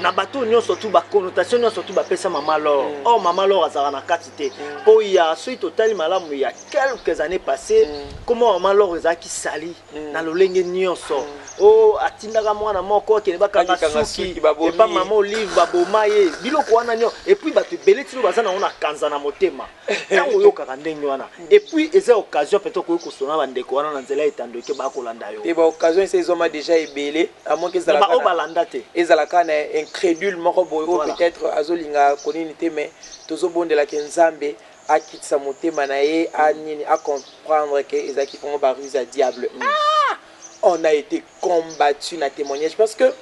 Na bato nyonso tu, baconnotation nyonso tu bapesa Mama Lor. Or Mama Lor azalaka na kati te. Mpo ya soki totali malamu, ya quelques années passées, comment Mama Lor ezalaki sali na lolenge nyonso. O atindaka mwana moko akende bakanga Bakanga suki suki, babomi epa ye. Mama Olive, baboma ye. Biloko wana nyonso, et puis bato ebele tino baza nango na kanza na motema ntango oyokaka ndenge wana. Et puis eza occasion peut-être okoki kosona bandeko wana na nzela ya etando eke bakolanda yo. Te, baoccasion ese ezwama déjà ebele, amoki. Na baoyo Ezalaka balanda te. Ezalaka na incrédule moko boye oyo peut-être azolinga konini te, mais tozobondelaka Nzambe akitisa motema na ye, anini, acomprendre ke ezalaki vraiment baruse ya diable. Ah! On a été combattu na témoignage, parce que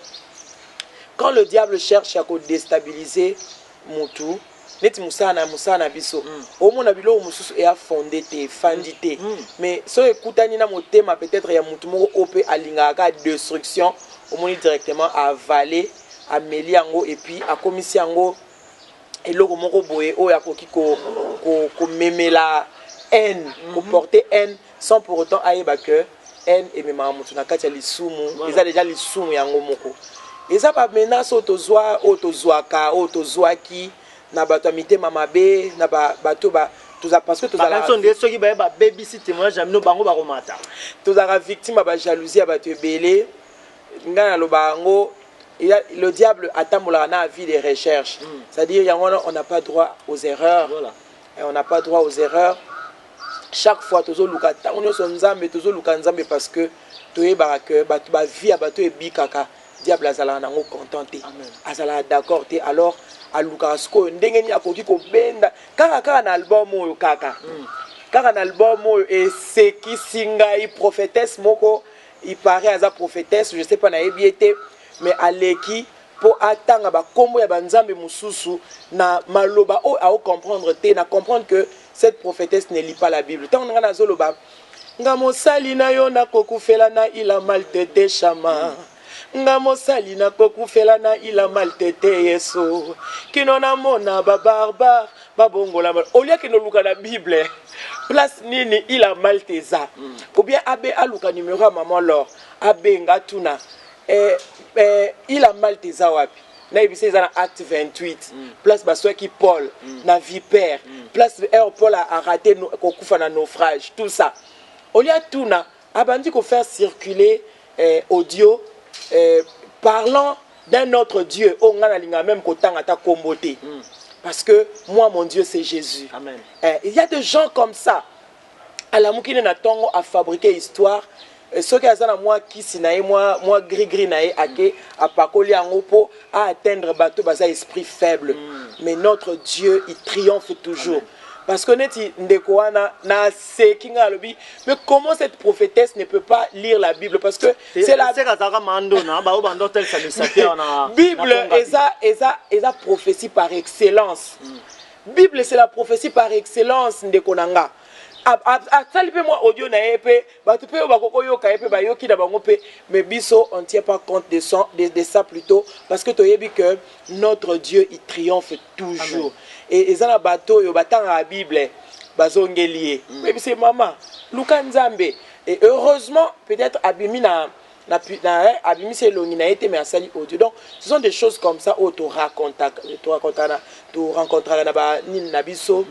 quand le diable cherche ya kodéstabiliser mutu, neti mosala na biso, omona biloko mosusu eya fondé te, efandi te. Mais soki ekutani na motema peut-être ya mutu moko oyo mpe alingaka kaka destruction, omoni directement avalé, ameli yango, et puis akomisi yango eloko moko boye oyo akoki komemela haine, koporter haine, sans pour autant ayeba que haine ememaka motu na kati ya lisumu. Eza déjà lisumu yango moko. Eza bamenace oyo tozwa, oyo tozwaka, oyo tozwaki na bato ya mitema mabe, na bato toza, parce que tozalaka Bakanisi nde soki baye babebisi témoignage ya bino, bango bakomata. Tozalaka victime ya bajalousie ya bato ebele. Ngai naloba yango, le diable atambolaka na avis de recherche. C'est-à-dire yango wana, on n'a pas droit aux erreurs. Et on n'a pas droit aux erreurs. Chaque fois tozoluka ntango nyonso Nzambe, tozoluka Nzambe, parce que toyebaka ke bato, bavie ya bato ebikaka, diable azalaka nango content te. Amen. Azalaka d'accord te. Alors alukaka sikoyo ndenge nini akoki kobenda kaka na album oyo, kaka na album oyo esekisi ngai. Prophétesse moko, il paraît aza prophétesse, je sais pas, nayebi ye te, mais aleki mpo atanga bakombo ya banzambe mosusu na maloba oyo aocomprendre te. Na comprendre que cette prophétesse ne lit pas la Bible. Ntango na ngai nazoloba: "Nga mosali na yo nakokufela na ila maltete shama, nga mosali nakokufela na ila maltete Yesu, kino namona babarbare babongola." Oliaki oluka na Bible place nini ila malte eza, ou bien abe aluka numéro ya Maman Lor, abenga, atuna ila malte eza wapi. Nayebisa eza na Acte 28, place baswaki Paul na vipère, place ere Paul araté kokufa na naufrage, tout ça. Olia tuna, abandi kofaire circuler audio parlant d'un autre Dieu oyo ngai nalingaka même kotanga ata kombo te, parce que moi, mon Dieu, c'est Jésus. Amen. Il y a des gens comme ça, alamuki nde na ntongo, afabriqué histoire. Soki aza na mwa kisi na ye, mwa gris-gris na ye, ake apakoli yango mpo aatteindre bato baza esprit faible. Mais notre Dieu, il triomphe toujours. Amen. Parce que neti ndeko wana naseki ngai, alobi: "Mais comment cette prophétesse ne peut pas lire la Bible?" Parce que c'est la Seka azalaka mandona bao bando otelisa misapi awa na Bible. Na Konga. Eza prophétie par excellence. Bible, c'est la prophétie par excellence. Ndeko na nga asali mpe mwa audio na ye, mpe bato mpe oyo bakoki koyoka ye mpe bayoki na bango mpe. Mais biso, on tient pas compte de ça plutôt, parce que toyebi que notre Dieu, il triomphe toujours. Et eza na bato oyo batangaka Bible, bazongeli ye, oyebisi: "Mama, luka Nzambe." Et heureusement, peut-être abimi na eh, abimisi elongi na ye te, mais asali audio. Donc ce sont des choses comme ça oyo torencontraka na banini na biso,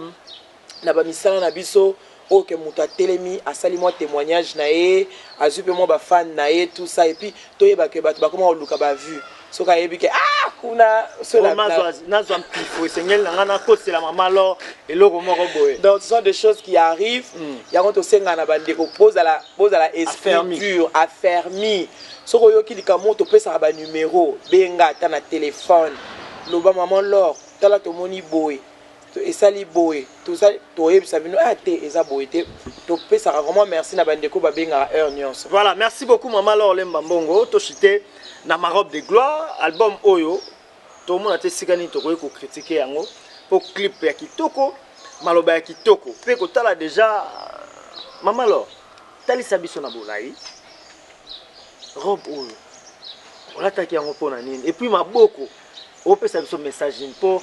na bamisala na biso, oyo ke moto atelemi, asali mwa témoignage na ye, azwi mpe mwa bafan na ye, tout ça. Et puis toyeba ke bato bakoma koluka bavue. Soki ayebi ke ah, kuna so Po nazwa mpifo, esengeli na ngai nakosela Mama Lor eloko moko boye. Donc ce sont des choses qui arrivent. Yango tosengana na bandeko, bozala esprit Affermi. dur, affermi. Soki oyoki likambo moko, topesaka banumero, benga ata na telefone, loba: "Mama Lor, tala, tomoni boye, esali boye." Toyebisa bino: "Ah te, eza boye te." Topesaka vraiment merci na bandeko babengaka heure nyonso. Voilà, merci beaucoup, mama Lor Lemba Mbongo. Toshite na Ma robe de gloire, album oyo tomona te esika nini tokoki kocritiquer yango, mpo clip ya kitoko, maloba ya kitoko mpe kotala déjà. Mama Lor, talisa biso na bolai robe oyo olataki yango mpona nini, et puis maboko opesa biso message nini? Mpo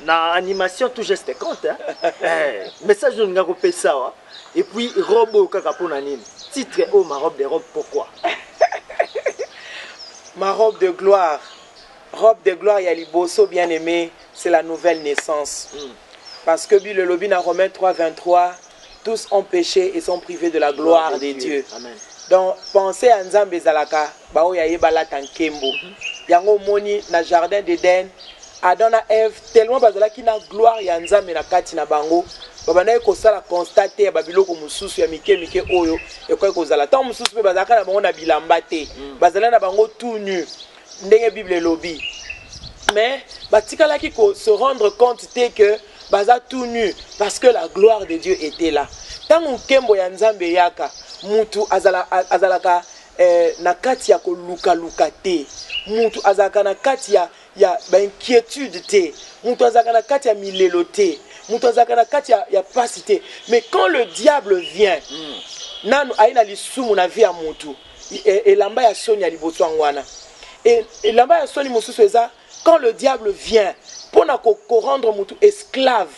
na animation, tout geste compte, hein? Message oyo olinga kopesa awa, et puis robe oyo kaka mpona nini? Titre oyo, Ma robe de robe, pourquoi? Ma robe de gloire, robe de gloire ya liboso, bien aimé, c'est la nouvelle naissance. Parce que Bible elobi na Romains 3 23: "Tous ont péché et sont privés de la gloire de Dieu." Amen. Donc pensée ya Nzambe ezalaka baoyo aye balata nkembo. Yango omoni na jardin d'Eden, Adam na Eve, tellement bazalaki na gloire ya Nzambe na kati na bango, babandaki kosala constat te ya babiloko mosusu ya mike mike oyo ekoki kozala. Ntango mosusu mpe bazalaka na bango na bilamba te, bazalaki na bango tout nu ndenge Bible elobi, mais batikalaki ko se rendre compte te que baza tout nu, parce que la gloire de Dieu était là. Ntango nkembo ya Nzambe eyaka, mutu azalaka na kati ya kolukaluka te, mutu azalaka na kati ya bainquiétude te, mutu azalaka na kati ya milelo te, mutu azalaka na kati ya pasi te. Mais quand le diable vient, nanu aye na lisumu na vie ya mutu, elamba ya soni ya liboso yango wana. Elamba ya soni mosusu eza quand le diable vient mpona korendre mutu esclave,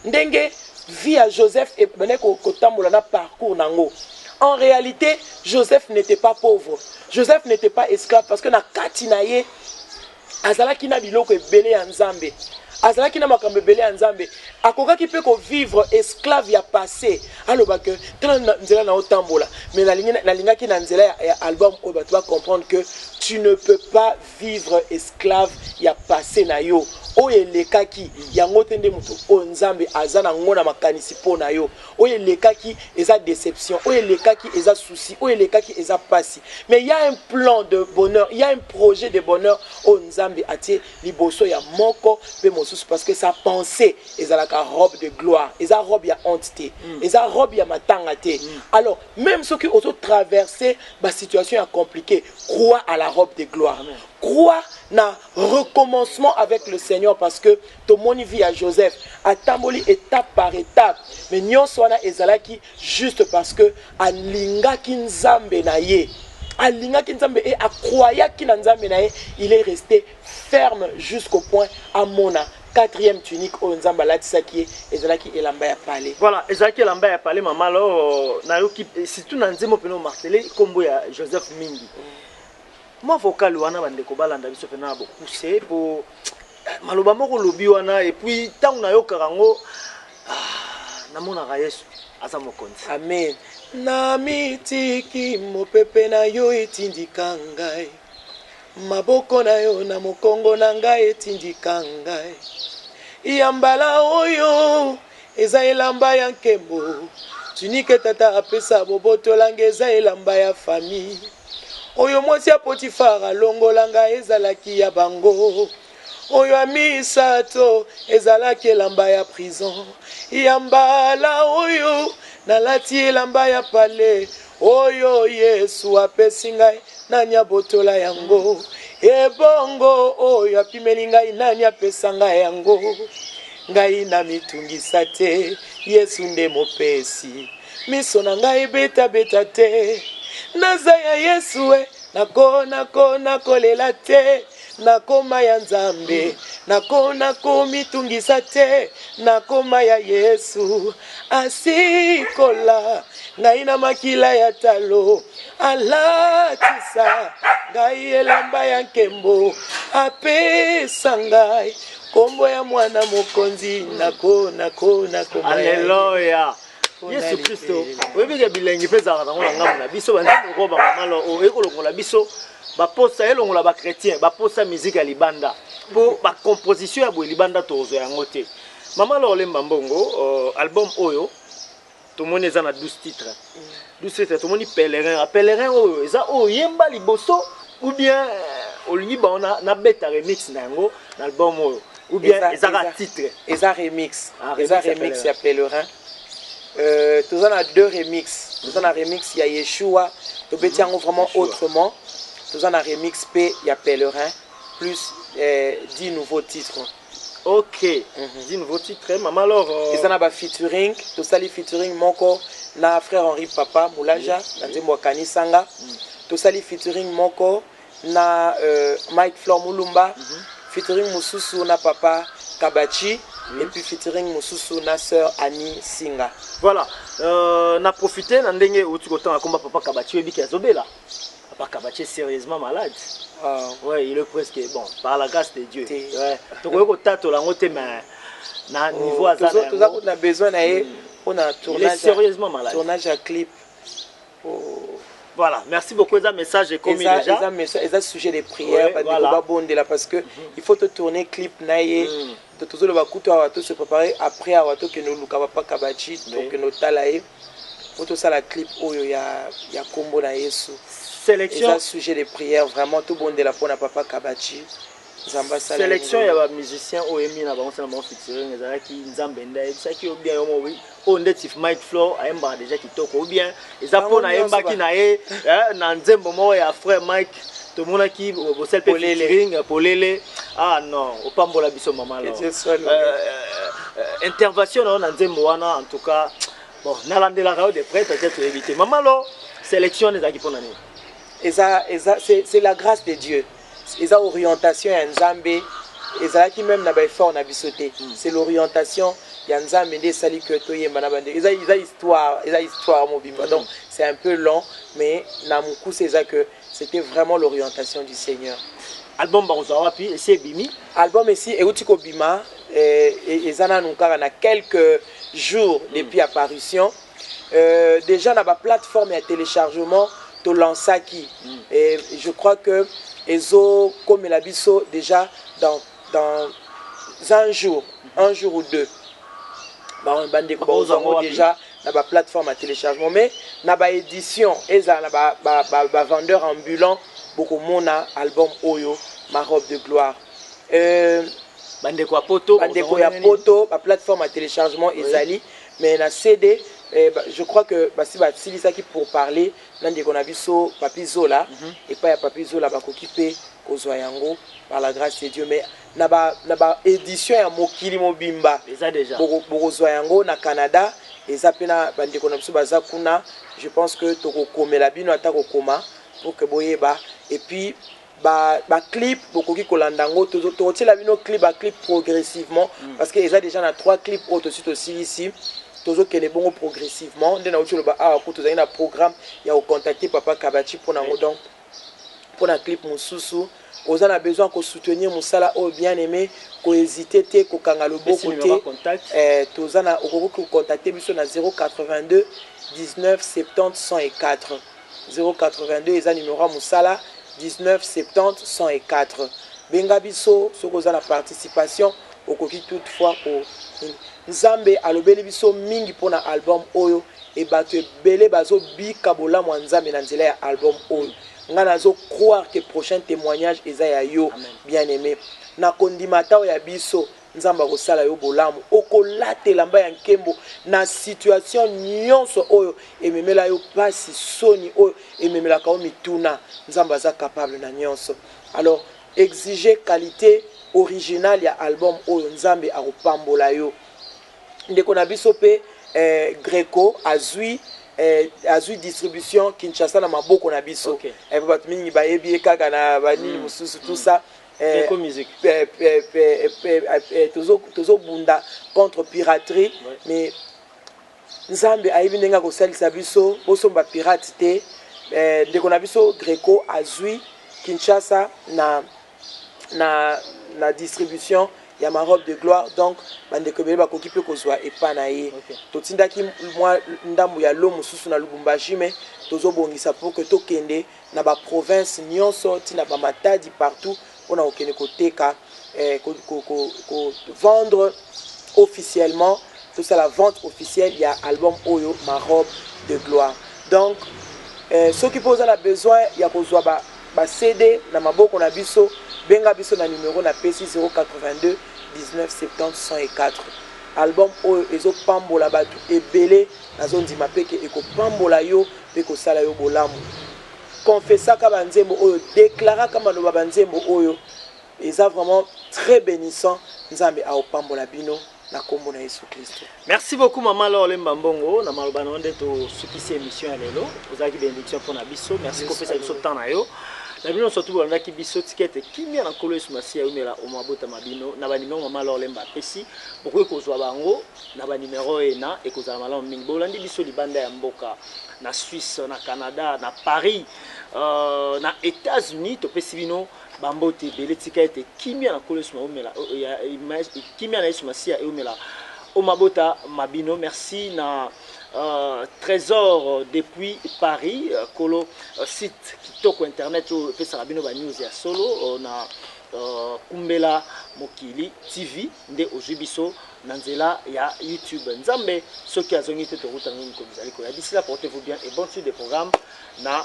ndenge vie ya Joseph ebandaki kotambola na parcours nango. En réalité, Joseph n'était pas pauvre, Joseph n'était pas esclave, parce que na kati na ye azalaki na biloko ebele ya Nzambe, azalaki na makambo ebele ya Nzambe. Akokaki mpe kovivre esclave ya passé, aloba ke tala nzela na otambola. Mais nalingaki na nzela ya album oyo bato bacomprendre que tu ne peux pas vivre esclave ya passé na yo. Oyo elekaki, yango te nde moto oyo Nzambe aza nango na makanisi mpo na yo. Oyo elekaki eza déception, oyo elekaki eza souci, oyo elekaki eza pasi. Mais il y a un plan de bonheur, il y a un projet de bonheur oyo Nzambe atie liboso ya moko mpe mosusu, parce que sa pensée ezalaka robe de gloire, eza robe ya honte te, eza robe ya matanga te. Alors même soki ozotraverse basituation ya compliqué, crois à la robe de gloire. Amen. Crois na recommencement avec le Seigneur, parce que tomoni vie ya Joseph, atamboli étape par étape, mais nyonso wana ezalaki juste parce que alingaki Nzambe na ye, alingaki Nzambe e acroyaki na Nzambe na ye. Il est resté ferme jusqu'au point amona quatrième tunique oyo Nzambe alatisaki ye, ezalaki elamba ya palais. Voilà, ezalaki elamba ya palais. Mama Lor, nayoki surtout na nzembo mpena omarteler nkombo ya Joseph mingi. Mwa vocal wana, bandeko balanda biso mpena na bokuse, po maloba moko olobi wana, et puis ntango nayokaka yango, ah, namonaka Yesu aza mokonzi. Amen. Namitiki mopepe na yo etindika ngai, maboko na yo na mokongo na ngai etindika ngai. Ya mbala oyo eza elamba ya nkembo, tunique tata apesa bobotolanga eza elamba ya famille. Oyo mwasi ya Potifar alongola ngai ezalaki ya bango, oyo ya misato ezalaki elamba ya prison. Ya mbala oyo nalati elamba ya palais oyo Yesu apesi ngai, nani abotola yango? Ebongo oyo apimeli ngai, nani apesa ngai yango? Ngai na mitungisa te, Yesu nde mopesi. Miso na ngai ebetabeta te, naza ya Yesu e. Nako nako nakolela te, nakoma ya Nzambe. Nako nakomitungisa te, nakoma ya Yesu. Asikola ngai na makila ya talo, alatisa ngai elamba ya nkembo, apesa ngai nkombo ya mwana mokonzi. Nako nako nakoma ya ye. Alleluya, Yesu Kristo. Oyebi ke bilengi mpe ezalaka nango na ngambo na biso. Banzembo lokola bamama Lor oyo ekolongola biso baposa, elongola bachrétien baposa musique ya libanda, mpo bacomposition ya boye libanda tozwa yango te. Mama Lor Lemba Mbongo, album oyo Tomoni eza na 12 titres. 12 titres, tomoni Pèlerin. A Pèlerin oyo eza oyo yemba liboso ou bien olingi bango na beta remix na yango na album oyo, ou bien ezaka titre? Eza remix. Ah, eza remix ya Pèlerin. Toza na deux remix. Toza na remix ya Yeshua, tobeti yango vraiment autrement. Toza na remix mpe ya Pèlerin, plus 10 nouveaux titres. Ok, 10 nouveaux titres, mama. Alors eza na bafeaturing. Tosali featuring moko na frère Henri Papa Mulaja na nzembo ya Kanisanga. Tosali featuring moko na Mike Flor Mulumba, featuring mosusu na papa Kabachi, et puis featuring mosusu na sœur Annie Singa. Voilà, na profite na ndenge outi kotanga komba papa Kabachi. Oyebiki azobela, papa Kabachi est sérieusement malade. Ah. Ouais, il est presque bon, par la grâce de Dieu. Ouais, tokoki kotatola yango te, mais na niveau aza na toza na besoin na ye mpona tournage. Sérieusement malade. Tournage ya clip. Voilà, merci beaucoup. Eza message ekomi déjà. Eza, eza sujet de prière. Bandeko babondela parce que il faut totourner clip na ye. Tozoloba kutu awa, to se préparer après awa, tokende oluka papa Kabachi, tokende otala ye po tosala clip oyo ya Kombo na Yesu. Sélection Eza sujet de prière vraiment. Tobondela mpona papa Kabachi, Nzambe asala. Sélection ya bamusicien oyo emi na bango, sana bango featuring, ezalaki Nzambe nde ayebisaki yo bien yo mo oyo ndeti Mike Flor ayembaka déjà kitoko, ou bien eza mpo nayembaki na ye na nzembo moko ya frère Mike, tomonaki bosali mpe featuring Polele? Ah non, opambola biso, mama. Alors intervention na yo na nzembo wana, en tout cas, bon, nalandelaka yo de près, peut-être oyebi te, mama. Lo sélection wana ezalaki mpona nini? Eza c'est la grâce de Dieu, eza orientation ya Nzambe. Ezalaki même na baeffort na biso te. C'est l'orientation ya Nzambe nde esali ke toyemba na bandeko. Eza histoire, eza histoire mobimba. Donc c'est un peu long, mais na mokuse eza que c'était vraiment l'orientation du Seigneur. Album bakozwa wapi? Esi ebimi? Album esi euti kobima. Eza nanu kaka na quelques jours depuis apparition. Déjà na baplateforme ya téléchargement tolansaki. Et je crois que ezokomela biso déjà dans un jour, un jour ou deux, bandeko Bakozwa bakozwa yango wapi? Déjà na baplateforme ya téléchargement, mais na baédition ezala na bavendeur ambulant, bokomona album oyo Ma robe de gloire. Bandeko ya Poto? Bandeko ya Poto, baplateforme ya téléchargement ezali, mais na CD, je crois que basi basilisaki pour parler na ndeko na biso Papi Zola. Epai ya Papi Zola bakoki mpe kozwa yango, par la grâce de Dieu. Mais na baédition ba ya mokili mobimba eza déjà. Bokozwa yango na Canada, eza mpe na bandeko na biso baza kuna. Je pense que tokokomela bino ata kokoma pour que boyeba. Et puis baclip ba bokoki kolanda yango. Tokotiela bino clip, baclip progressivement, parce que eza déjà na trois clip oyo tosi tosilisi. Tozokende bongo progressivement. Nde nauti oloba awa ku tozali na programme ya kocontacter papa Kabachi mpona yango. Donc mpona clip mosusu, oza na besoin kosoutenir mosala oyo, bien aimé, kohésite te, kokanga loboko te. Toza na, okoki kocontacte biso na 082 19 70 104. 082 eza numéro ya mosala, 19 70 104. Benga biso soki oza na participation. Okoki toutefois ko Nzambe alobeli biso mingi mpona album oyo e bato ebele bazobika bolamu ya Nzambe na nzela ya album oyo. Ngai nazo croire que prochain témoignage eza ya yo. Bien aimé, na kondima ata oyo ya biso, Nzambe akosala yo bolamu, okolata elamba ya nkembo na situation nyonso oyo ememela yo mpasi, soni oyo ememelaka yo mituna. Nzambe aza capable na nyonso. Alors exige qualité originale ya album oyo, Nzambe akopambola yo. Ndeko na biso mpe Greco azwi distribution Kinshasa na maboko na biso. Po bato mingi bayebi ye kaka na banini mosusu, tout ça. Greco Music. Tozobunda contre piraterie, mais Nzambe ayebi ndenge akosalisa biso. Bosomba pirate te. Ndeko na biso Greco azwi Kinshasa na distribution ya Ma robe de gloire. Donc bandeko ebele bakoki mpe kozwa epa na ye. Totindaki mwa ndambo ya lo mosusu na Lubumbashi, mais tozobongisa pour que tokende na baprovince nyonso, ntina bamatadi, partout, mpona kokende koteka, ko vendre officiellement. Tosala vente officielle ya album oyo, Ma robe de gloire. Donc soki mpe oza na besoin ya kozwa ba CD na maboko na biso, benga biso na numero napesi, 082 19 70 104. Album oyo ezopambola bato ebele. Nazondima mpe ke ekopambola yo mpe kosala yo bolamu. Confessaka banzembo oyo, déclaraka maloba banzembo oyo, eza vraiment très bénissant. Nzambe aopambola bino na nkombo na Yesu Kristo. Merci beaucoup, mama Lor Lemba Mbongo. Na maloba na yo nde tosukisi émission ya lelo. Ozalaki bénédiction mpona biso. Merci kopesa biso temps na yo. Na bino nyonso tu bolandaki biso, tika ete kimia na Nkolo Yesu Masiya eumela omabotama bino. Na banimero mama Lor Lemba apesi, bokoki kozwa bango na banimero ena, ekozala malamu mingi. Bolandi biso libanda ya mboka, na Suisse, na Canada, na Paris, na États-Unis, topesi bino bambote ebele. Tika ete kimia na Nkolo Yesu maumela, kimia na Yesu Masiya eumela omabota mabino. Merci na Trésor depuis Paris, kolo site kitoko internet oyo epesaka bino banews ya solo, na Kumbela Mokili TV nde ozwi biso na nzela ya YouTube. Nzambe soki azongi te, tokutana mikolo ezali koya. D'ici là, portez-vous bien et bonne suite de programme na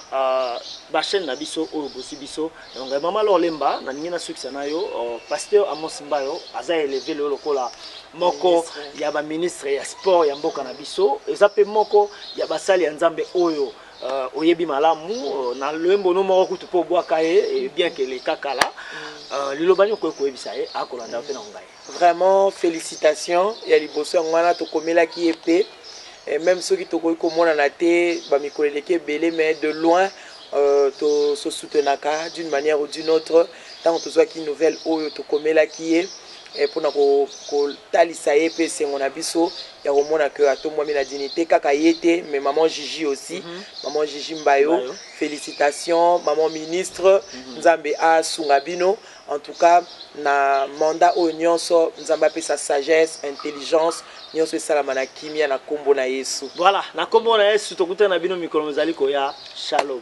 bachaîne na biso oyo bozwi biso. Donc mama Lor Lemba, nalingi nasukisa na yo. Pasteur Amos Mbayo aza élevé lelo lokola moko ya baministre ya sport ya mboka na biso. Eza mpe moko ya basali ya Nzambe oyo oyebi malamu, na loyembo no moko kutu mpo obwaka ye, bien ke eleka kala. Liloba nini okoki koyebisa ye akolanda mpe na ngai? Vraiment, félicitation ya liboso yango wana. Tokomelaki ye mpe, même soki tokoki komonana te bamikolo eleki ebele, mais de loin tosoutenaka d'une manière ou d'une autre. Ntango tozwaki nouvelle oyo, tokomelaki ye mpona kotalisa ye mpe esengo na biso ya komona ke atombwami na dignité. Kaka ye te, mais maman Gigi aussi, maman Gigi Mbayo, Mbayo. Félicitations, maman ministre. Nzambe asunga bino en tout cas na mandat oyo nyonso. Nzambe apesa sagesse, intelligence, nyonso esalama na kimia na nkombo na Yesu. Voilà, na nkombo na Yesu, tokutana na bino mikolo mozali koya. Shalom.